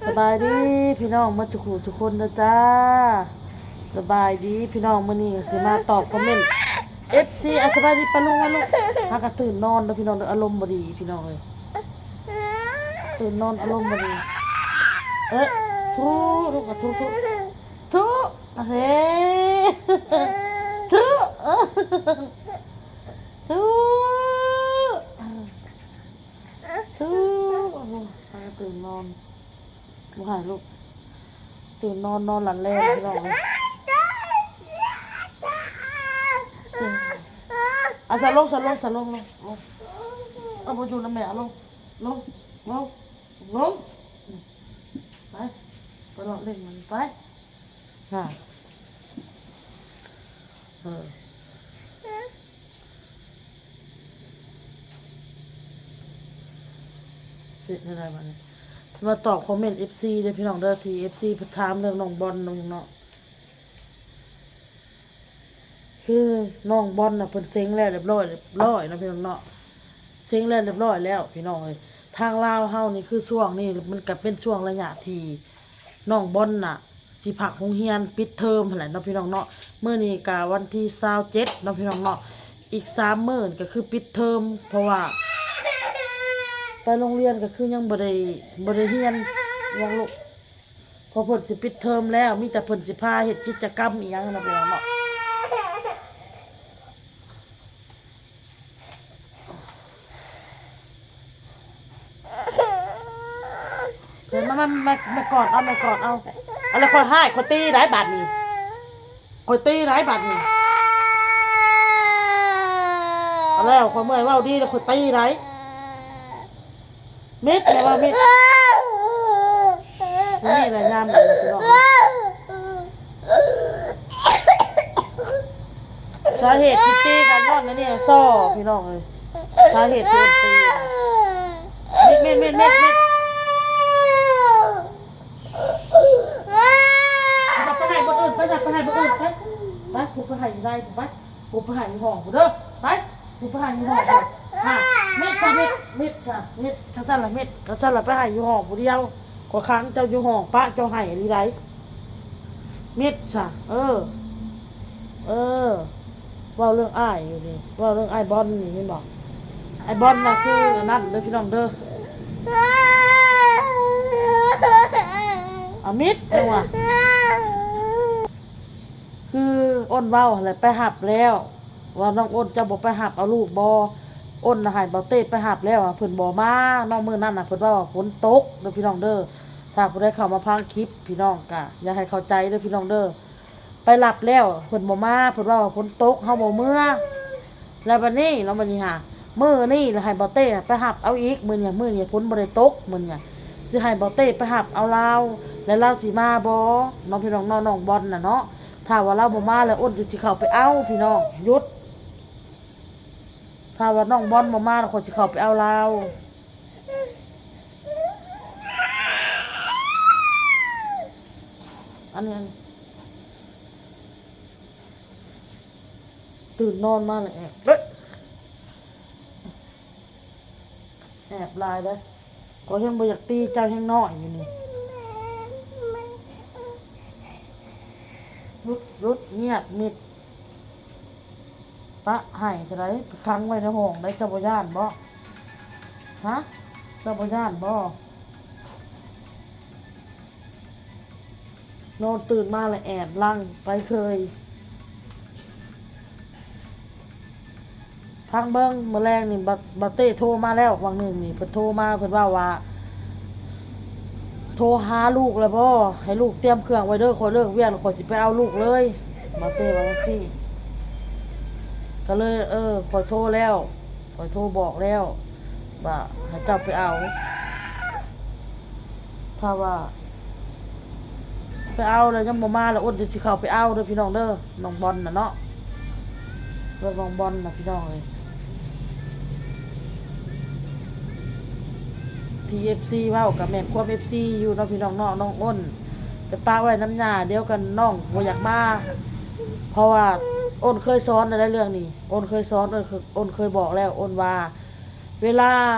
ສະບາຍດີພີ່ນ້ອງໝົດສູ່ຄູ່ສູ່ຄົນເດີຈ້າ. ສະບາຍດີພີ່ນ້ອງ, ມື້ນີ້ກໍຊິມາຕອບຄອມເມັນເອັຟຊີ. ອ່ະ ສະບາຍດີປ້າລຸງ ວ່າລູກ. ຫາກະຕື່ນນອນເດີພີ່ນ້ອງເດີ, ອາລົມບໍ່ດີພີ່ນ້ອງເອີຍ, ຕື່ນນອນອາລົມບໍ່ດີ. ເອີ ທຸ ລູກກໍທຸ ທຸ ທຸ ເຮ ທຸ ທຸ ທຸ ຫາກະຕື່ນນອນ. ບໍ່ໃຫ້ລູກ, ຕື່ນນອນ ນອນຫຼັນແລ່ນພີ່ນ້ອງເອີຍ. ອາ ສະລົງ ສະລົງ ສະລົງ ລົງ ລົງ. ເອົາ ບໍ່ຢູ່ນຳແມ່ ເອົາລົງ ລົງ ລົງ ລົງ. ໄປ ໄປເລາະຫຼິ້ນມັນໄປ. ຫາ ເອີ ເຮັດແນວໃດບາດນີ້? ມາຕອບຄອມເມັນເອັຟຊີເດີພີ່ນ້ອງເດີ, ທີ່ເອັຟຊີເພິ່ນຖາມເລື່ອງນ້ອງບອນເນາະພີ່ນ້ອງເນາະ. ຄືນ້ອງບອນນະ ເພິ່ນເຊັງແລ້ວຮຽບຮ້ອຍ ຮຽບຮ້ອຍເນາະພີ່ນ້ອງເນາະ, ເຊັງແລ້ວຮຽບຮ້ອຍແລ້ວພີ່ນ້ອງເອີຍ. ທາງລາວເຮົານີ້ ຄືຊ່ວງນີ້ມັນກະເປັນຊ່ວງໄລຍະທີ່ນ້ອງບອນນະ ຊິພັກໂຮງຮຽນປິດເທີມຫັ້ນແຫຼະເນາະພີ່ນ້ອງເນາະ. ມື້ນີ້ກະວັນທີຊາວເຈັດເນາະພີ່ນ້ອງເນາະ, ອີກສາມມື້ກໍຄືປິດເທີມ ເພາະວ່າໄປໂຮງຮຽນກໍຄືຍັງບໍ່ໄດ້ ບໍ່ໄດ້ຮຽນຫຍັງລູກ, ເພາະເພິ່ນຊິປິດເທີມແລ້ວ, ມີແຕ່ເພິ່ນຊິພາເຮັດກິດຈະກຳອີ່ຫຍັງເນາະພີ່ນ້ອງເນາະ. ເອີ ມາ ມາ ມາ ມາກອດເອົາ ມາກອດເອົາ. ເອົາແລ້ວຂ້ອຍຮ້າຍ ຂ້ອຍຕີໄດ໋ບາດນີ້, ຂ້ອຍຕີໄດ໋ບາດນີ້. ເອົາແລ້ວ ຂ້ອຍເມື່ອຍເວົ້າດີແລ້ວ ຂ້ອຍຕີໄດ໋. ມິດ ຢ່າເວົ້າມິດ. ນີ້ແຫຼະຍາມນີ້ພີ່ນ້ອງເອີຍ, ສາເຫດທີ່ຕີກັນຍ້ອນອັນນີ້ສໍພີ່ນ້ອງເອີຍ, ສາເຫດທີ່ເອີ້ນຕີ. ມິດ ມິດ ມິດ ມິດ ມິດ. ໄປ ໄປໃຫ້ບ່ອນອື່ນ ໄປຊະ ໄປໃຫ້ບ່ອນອື່ນ ໄປ ໄປ ຜູ້ໄປໃຫ້ຢູ່ໃນ ໄປ ຜູ້ໄປໃຫ້ຢູ່ຫ້ອງພຸ້ນເດີ ໄປ ຜູ້ໄປໃຫ້ຢູ່ຫ້ອງພຸ້ນ. ອ່າ ມິດຊະ ມິດ ມິດຊະ ມິດ ຄັນຊັ້ນລະມິດ ຄັນຊັ້ນລະໄປໃຫ້ຢູ່ຫ້ອງຜູ້ດຽວ, ຂ້ອຍຂັງເຈົ້າຢູ່ຫ້ອງ ປະເຈົ້າໃຫ້ອີ່ຫຼີໃດ໋. ມິດຊະ ເອີ ເອີ ເວົ້າເລື່ອງອ້າຍຢູ່ນີ້ ເວົ້າເລື່ອງອ້າຍບອນນີ້ ເຫັນບໍ່? ອ້າຍບອນນະຄືອັນນັ້ນເດີພີ່ນ້ອງເດີ. ອາ ມິດ ຈັ່ງວ່າ ຄືອ້ນເວົ້າຫັ້ນແຫຼະ ໄປຮັບແລ້ວ ວ່ານ້ອງອ້ນ ເຈົ້າບໍ່ໄປຮັບເອົາລູກບໍ່? ອ້ນນະໃຫ້ບ່າວເຕ້ໄປຮັບແລ້ວ ເພິ່ນບໍ່ມາເນາະ. ມື້ນັ້ນນະເພິ່ນເວົ້າວ່າຝົນຕົກເດີພີ່ນ້ອງເດີ, ຖ້າຜູ້ໃດເຂົ້າມາຟັງຄລິບພີ່ນ້ອງກະຢາກໃຫ້ເຂົ້າໃຈເດີພີ່ນ້ອງເດີ. ໄປຮັບແລ້ວເພິ່ນບໍ່ມາ ເພິ່ນເວົ້າວ່າຝົນຕົກ ເຮົາບໍ່ເມືອ. ແລ້ວບັດນີ້ເນາະ ບັດນີ້ຫາ ມື້ນີ້ລະໃຫ້ບ່າວເຕ້ໄປຮັບເອົາອີກ. ມື້ນີ້ ມື້ນີ້ຝົນບໍ່ໄດ້ຕົກ ມື້ນີ້ຊິໃຫ້ບ່າວເຕ້ໄປຮັບເອົາລາວ ແລະລາວຊິມາບໍ່ເນາະ ພີ່ນ້ອງເນາະ. ນ້ອງບອນນະເນາະ ຖ້າວ່າລາວບໍ່ມາແລ້ວ ອ້ນຈຶ່ງຊິເຂົ້າໄປເອົາພີ່ນ້ອງ. ຢຸດ ຖ້າວ່ານ້ອງບອນບໍ່ມາແລ້ວ ຂ້ອຍຊິເຂົ້າໄປເອົາລາວ. ອັນນີ້ ຕື່ນນອນມາແລ້ວແອບ ເອີ ແອບຫຼາຍເດ້. ຂ້ອຍແຮງບໍ່ຢາກຕີເຈົ້າ ແຮງນ້ອຍຢູ່ນີ້. ຢຸດ ຢຸດ ງຽບມິດ. ປະໃຫ້ເທົ່າໃດ ໄປຂັງໄວ້ໃນຫ້ອງໄດ໋ ເຈົ້າບໍ່ຢ້ານບໍ່? ຮະ ເຈົ້າບໍ່ຢ້ານບໍ່? ນອນຕື່ນມາແລ້ວແອບຫຼັງໄປເຄີຍ. ຟັງເບິ່ງ ມື້ແລງນີ້ ບາ ບາເຕ້ໂທມາແລ້ວ ຫວ່າງໜຶ່ງນີ້ ເພິ່ນໂທມາ ເພິ່ນເວົ້າວ່າ ໂທຫາລູກແລ້ວບໍ່? ໃຫ້ລູກຕຽມເຄື່ອງໄວ້ເດີ ຂ້ອຍເລີກວຽກແລ້ວ ຂ້ອຍຊິໄປເອົາລູກເລີຍ. ບາເຕ້ວ່າຈັ່ງຊີ້ ກໍເລີຍ ເອີ ຂ້ອຍໂທແລ້ວ ຂ້ອຍໂທບອກແລ້ວວ່າໃຫ້ເຈົ້າໄປເອົາ. ຖ້າວ່າໄປເອົາແລ້ວຍັງບໍ່ມາແລ້ວ ອ້ນຈະຊິເຂົ້າໄປເອົາເດີພີ່ນ້ອງເດີ. ນ້ອງບອນນະເນາະ ເລື່ອງນ້ອງບອນນະພີ່ນ້ອງເອີຍ ທີ່ເອັຟຊີເວົ້າກໍແມ່ນຄວາມເອັຟຊີຢູ່ເນາະພີ່ນ້ອງເນາະ. ນ້ອງອ້ນໄປປະໄວ້ນຳຍ່າດຽວກັນ ນ້ອງບໍ່ຢາກມາ ເພາະວ່າອ້ນເຄີຍສອນແລ້ວເລື່ອງນີ້ ອ້ນເຄີຍສອນ ອ້ນເຄີຍ ອ້ນເຄີຍບອກແລ້ວ ອ້ນວ່າ ເວລາ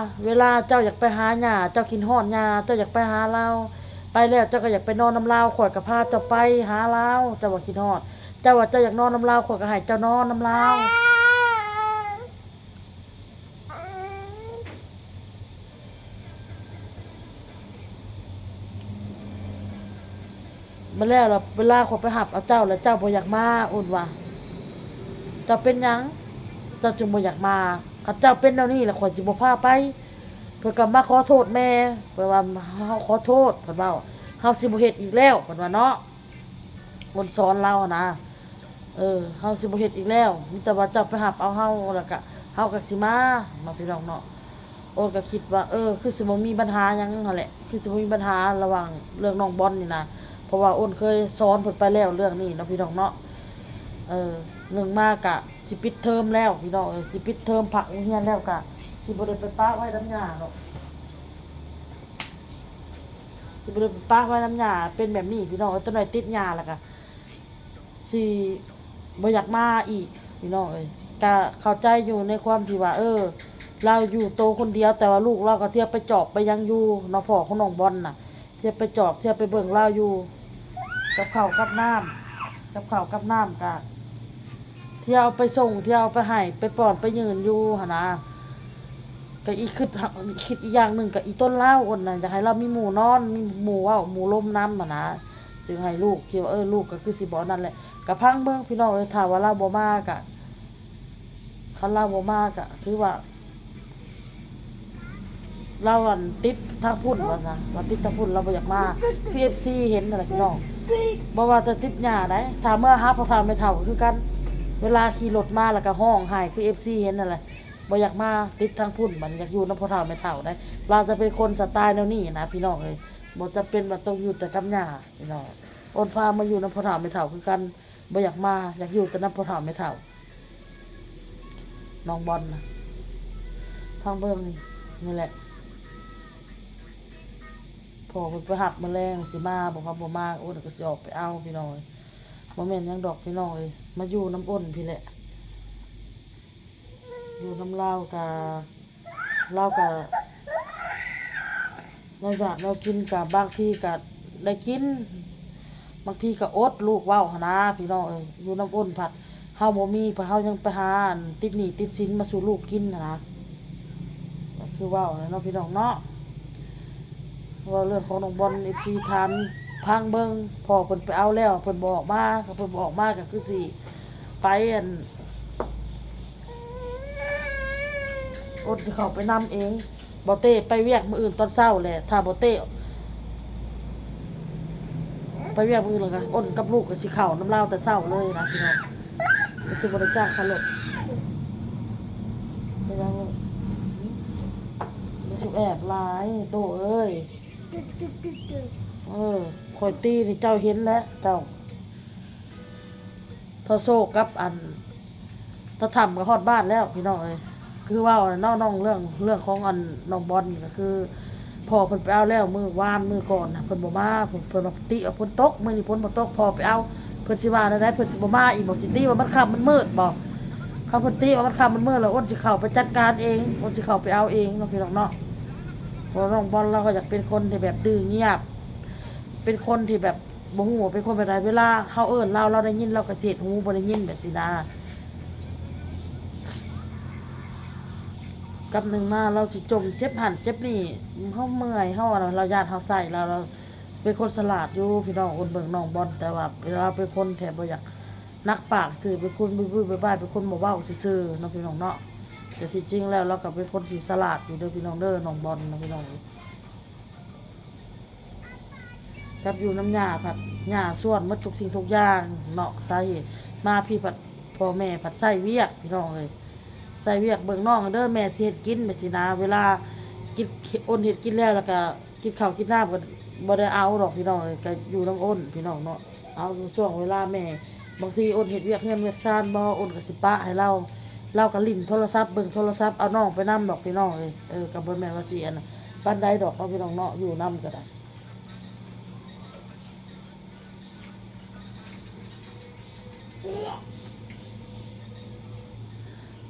ເວລາເຈົ້າຢາກໄປຫາຍ່າ ເຈົ້າຄິດຮອດຍ່າ ເຈົ້າຢາກໄປຫາລາວ ໄປແລ້ວເຈົ້າກໍຢາກໄປນອນນຳລາວ ຂ້ອຍກໍພາເຈົ້າໄປຫາລາວ. ເຈົ້າວ່າຄິດຮອດ ເຈົ້າວ່າເຈົ້າຢາກນອນນຳລາວ ຂ້ອຍກໍໃຫ້ເຈົ້ານອນນຳລາວ. ມາແລ້ວລະ ເວລາຂ້ອຍໄປຮັບເອົາເຈົ້າລະ ເຈົ້າບໍ່ຢາກມາ. ອຸ່ນວ່າ ເຈົ້າເປັນຫຍັງ ເຈົ້າຈຶ່ງບໍ່ຢາກມາ? ຄັນເຈົ້າເປັນແນວນີ້ລະ ຂ້ອຍຊິບໍ່ພາໄປ. ເພິ່ນກໍມາຂໍໂທດແມ່ ເພິ່ນວ່າ ເຮົາຂໍໂທດ ເພິ່ນເວົ້າ ເຮົາຊິບໍ່ເຮັດອີກແລ້ວ ເພິ່ນວ່າເນາະ. ອຸ່ນສອນລາວຫັ້ນນະ ເອີ ເຮົາຊິບໍ່ເຮັດອີກແລ້ວ ມີແຕ່ວ່າເຈົ້າໄປຮັບເອົາເຮົາ ແລ້ວກະເຮົາກະຊິມາເນາະ ພີ່ນ້ອງເນາະ. ໂອ້ນກໍຄິດວ່າ ເອີ ຄືຊິບໍ່ມີບັນຫາຫຍັງຫັ້ນແຫຼະ ຄືຊິບໍ່ມີບັນຫາລະຫວ່າງເລື່ອງນ້ອງບອນນີ້ນະ ເພາະວ່າໂອ້ນເຄີຍສອນເພິ່ນໄປແລ້ວເລື່ອງນີ້ເນາະ ພີ່ນ້ອງເນາະ. ເອີ ໜຶ່ງມາກະຊິປິດເທີມແລ້ວ ພີ່ນ້ອງເອີຍ ຊິປິດເທີມພາກໂຮງຮຽນແລ້ວ ກະຊິບໍ່ໄດ້ໄປປະໄວ້ນຳຍ່າດອກ ຊິບໍ່ໄດ້ໄປປະໄວ້ນຳຍ່າ. ເປັນແບບນີ້ ພີ່ນ້ອງເອີຍ ຕົວໜ້ອຍຕິດຍ່າ ແລ້ວກະ ຊິບໍ່ຢາກມາອີກ ພີ່ນ້ອງເອີຍ. ກະເຂົ້າໃຈຢູ່ໃນຄວາມທີ່ວ່າ ເອີ ລາວຢູ່ໂຕຄົນດຽວ ແຕ່ວ່າລູກລາວກໍທຽບໄປຈອບໄປຫຍັງຢູ່ເນາະ ພໍ່ຂອງນ້ອງບອນນະ ທຽບໄປຈອບ ທຽບໄປເບິ່ງລາວຢູ່ ກັບເຂົ້າກັບນ້ຳ ກັບເຂົ້າກັບນ້ຳກະທຽວໄປສົ່ງ ທຽວໄປໃຫ້ ໄປປ້ອນໄປຍື່ນຢູ່ຫັ້ນນະ. ກະອີກຄຶດ ຄຶດອີກຢ່າງໜຶ່ງ ກະອີຕົນລາວ ໂອ້ນນະ ຢາກໃຫ້ລາວມີໝູ່ນອນ ມີໝູ່ເວົ້າ ໝູ່ລົມນຳຫັ້ນນະ. ຈຶ່ງໃຫ້ລູກຄິດວ່າ ເອີ ລູກກໍຄືຊິບໍ່ອັນນັ້ນແຫຼະ. ກະຟັງເບິ່ງ ພີ່ນ້ອງເອີຍ ຖ້າວ່າລາວບໍ່ມາກະ ຄັນລາວບໍ່ມາກະຖືວ່າລາວອັນຕິດທາງພຸ້ນວ່າຊະ ວ່າຕິດທາງພຸ້ນ ລາວບໍ່ຢາກມາ. ຄືເອັຟຊີເຫັນຫັ້ນແຫຼະ ພີ່ນ້ອງ ບໍ່ວ່າແຕ່ຕິດຍ່າໃດ໋ ຖ້າເມືອຫາພໍ່ເຖົ້າແມ່ເຖົ້າກໍຄືກັນ ເວລາຂີ່ລົດມາແລ້ວກໍຮ້ອງໄຫ້ ຄືເອັຟຊີເຫັນຫັ້ນແຫຼະ ບໍ່ຢາກມາ ຕິດທາງພຸ້ນ ບັດນີ້ຢາກຢູ່ນຳພໍ່ເຖົ້າແມ່ເຖົ້າໃດ໋. ລາວຈະເປັນຄົນສະຕາຍແນວນີ້ນະ ພີ່ນ້ອງເອີຍ ບໍ່ຈຳເປັນວ່າຕ້ອງຢູ່ແຕ່ກັບຍ່າ ພີ່ນ້ອງ. ໂອ້ນພາມາຢູ່ນຳພໍ່ເຖົ້າແມ່ເຖົ້າຄືກັນ ບໍ່ຢາກມາ ຢາກຢູ່ແຕ່ນຳພໍ່ເຖົ້າແມ່ເຖົ້າ ນ້ອງບອນນະ. ຟັງເບິ່ງນີ້ ນີ້ແຫຼະ ພໍ່ເພິ່ນໄປຮັບມື້ແລງ ຊິມາບໍ່ ຄັນບໍ່ມາ ໂອ້ນກໍຊິອອກໄປເອົາ ພີ່ນ້ອງເອີຍ. ບໍ່ແມ່ນຫຍັງດອກ ພີ່ນ້ອງເອີຍ ມາຢູ່ນຳໂອ້ນພີ້ແຫຼະ ຢູ່ນຳລາວກະ ລາວກະ ແນວຢາກແນວກິນກະບາງທີກະໄດ້ກິນ ບາງທີກະອົດ ລູກເວົ້າຫັ້ນນາ ພີ່ນ້ອງເອີຍ. ຢູ່ນຳໂອ້ນພັດເຮົາບໍ່ມີ ເຮົາຍັງໄປຫາອັນຕິດໜີ້ຕິດສິນມາສູ່ລູກກິນຫັ້ນນາ ກໍຄືເວົ້າແຫຼະເນາະ ພີ່ນ້ອງເນາະ. ເວົ້າເລື່ອງຂອງນ້ອງບອນ ເອັຟຊີຖາມ ຟັງເບິ່ງ ພໍ່ເພິ່ນໄປເອົາແລ້ວ ເພິ່ນບໍ່ອອກມາ ຖ້າເພິ່ນບໍ່ອອກມາກໍຄືຊິໄປ ອັນ ອົດຊິເຂົ້າໄປນຳເອງ. ບໍ່ເຕ້ໄປວຽກມື້ອື່ນຕອນເຊົ້າແຫຼະ ຖ້າບໍ່ເຕ້ໄປວຽກມື້ອື່ນແລ້ວກໍ ອົນກັບລູກກໍຊິເຂົ້ານຳລາວແຕ່ເຊົ້າເລີຍນະ ພີ່ນ້ອງ. ມັນຈະບໍ່ໄດ້ຈ້າງຄ່າລົດ ໄປນຳລູກ ມັນຊິແອບຫຼາຍໂຕເອີຍ. ເອີ ຂ້ອຍຕີນີ້ເຈົ້າເຫັນແລ້ວ ເຈົ້າ ທ້າວໂຊກັບອັນ ຕາທຳກໍຮອດບ້ານແລ້ວ ພີ່ນ້ອງເອີຍ. ຄືເວົ້າເນາະ ນ້ອງ ເລື່ອງ ເລື່ອງຂອງອັນນ້ອງບອນນີ້ ກໍຄືພໍ່ເພິ່ນໄປເອົາແລ້ວ ມື້ວານມື້ກ່ອນນະ ເພິ່ນບໍ່ມາ ເພິ່ນ ເພິ່ນວ່າຕິວ່າຝົນຕົກ ມື້ນີ້ຝົນບໍ່ຕົກ ພໍ່ໄປເອົາ. ເພິ່ນຊິວ່າແນວໃດ? ເພິ່ນຊິບໍ່ມາອີກບໍ່? ຊິຕິວ່າມັນຄ່ຳມັນມືດບໍ່? ຄັນເພິ່ນຕິວ່າມັນຄ່ຳມັນມືດແລ້ວ ໂອ້ນຊິເຂົ້າໄປຈັດການເອງ ໂອ້ນຊິເຂົ້າໄປເອົາເອງເນາະ ພີ່ນ້ອງເນາະ. ເພາະນ້ອງບອນລາວກໍຢາກເປັນຄົນທີ່ແບບດື້ງຽບ ເປັນຄົນທີ່ແບບ ບໍ່ຮູ້ວ່າເປັນຄົນແບບໃດ ເວລາເຮົາເອີ້ນລາວ ລາວໄດ້ຍິນ ລາວກໍຊິເຮັດຫູບໍ່ໄດ້ຍິນແບບຊີ້ນາ. ກັບໜຶ່ງມາລາວຊິຈົ່ມເຈັບຫັ້ນເຈັບນີ້ ເຮົາເມື່ອຍ ເຮົາອັນນັ້ນ ລາວຢ້ານເຮົາໃສ່ ລາວ ລາວເປັນຄົນສະຫຼາດຢູ່ ພີ່ນ້ອງ. ໂອ້ນເບິ່ງນ້ອງບອນ ແຕ່ວ່າລາວເປັນຄົນແທ້ບໍ່ຢາກໜັກປາກຊື່ ເປັນຄົນບຶ້ຍໆບ້າຍໆ ເປັນຄົນບໍ່ເວົ້າຊື່ໆເນາະ ພີ່ນ້ອງເນາະ. ແຕ່ທີ່ຈິງແລ້ວລາວກໍເປັນຄົນທີ່ສະຫຼາດຢູ່ເດີ ພີ່ນ້ອງເດີ ນ້ອງບອນນະ ພີ່ນ້ອງ. ກັບຢູ່ນຳຍ່າພັດ ຍ່າຊ່ວຍໝົດທຸກສິ່ງທຸກຢ່າງເນາະ. ສາເຫດມາພີ້ພັດ ພໍ່ແມ່ພັດໃຊ້ວຽກ ພີ່ນ້ອງເອີຍ ໃຊ້ວຽກເບິ່ງນ້ອງເດີ ແມ່ຊິເຮັດກິນແບບຊີ້ນາ. ເວລາກິນ ໂອ້ນເຮັດກິນແລ້ວ ແລ້ວກະກິນເຂົ້າກິນນ້ຳກໍບໍ່ໄດ້ເອົາດອກ ພີ່ນ້ອງເອີຍ ກໍຢູ່ນຳໂອ້ນ ພີ່ນ້ອງເນາະ. ເອົາຊ່ວງເວລາແມ່ ບາງທີໂອ້ນເຮັດວຽກເຮືອນວຽກຊານບໍ່ ໂອ້ນກໍຊິປະໃຫ້ລາວ ລາວກໍຫຼິ້ນໂທລະສັບ ເບິ່ງໂທລະສັບ ເອົານ້ອງໄປນຳດອກ ພີ່ນ້ອງເອີຍ. ເອີ ກໍບໍ່ແມ່ນວ່າຊິອັນ ປານໃດດອກເນາະ ພີ່ນ້ອງເນາະ ຢູ່ນຳກໍໄດ້.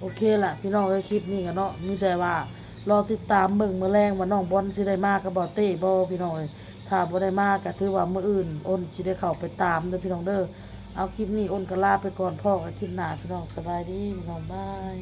ໂອເຄລະ ພີ່ນ້ອງເອີຍ ຄລິບນີ້ກໍເນາະ ມີແຕ່ວ່າລໍຕິດຕາມເບິ່ງມື້ແລງວ່ານ້ອງບອນຊິໄດ້ມາກັບບໍ່ເຕ້ບໍ່ ພີ່ນ້ອງເອີຍ. ແ ຖ້າບໍ່ໄດ້ມາກໍຖືວ່າມື້ອື່ນອ້ນຊິໄດ້ເຂົ້າໄປຕາມເດີພີ່ນ້ອງເດີ. ເອົາ ຄລິບນີ້ອ້ນກໍລາໄປກ່ອນ ພໍ້ກັນຄລິບໜ້າພີ່ນ້ອງ. ສະບາຍດີພີ່ນ້ອງ ບາຍ.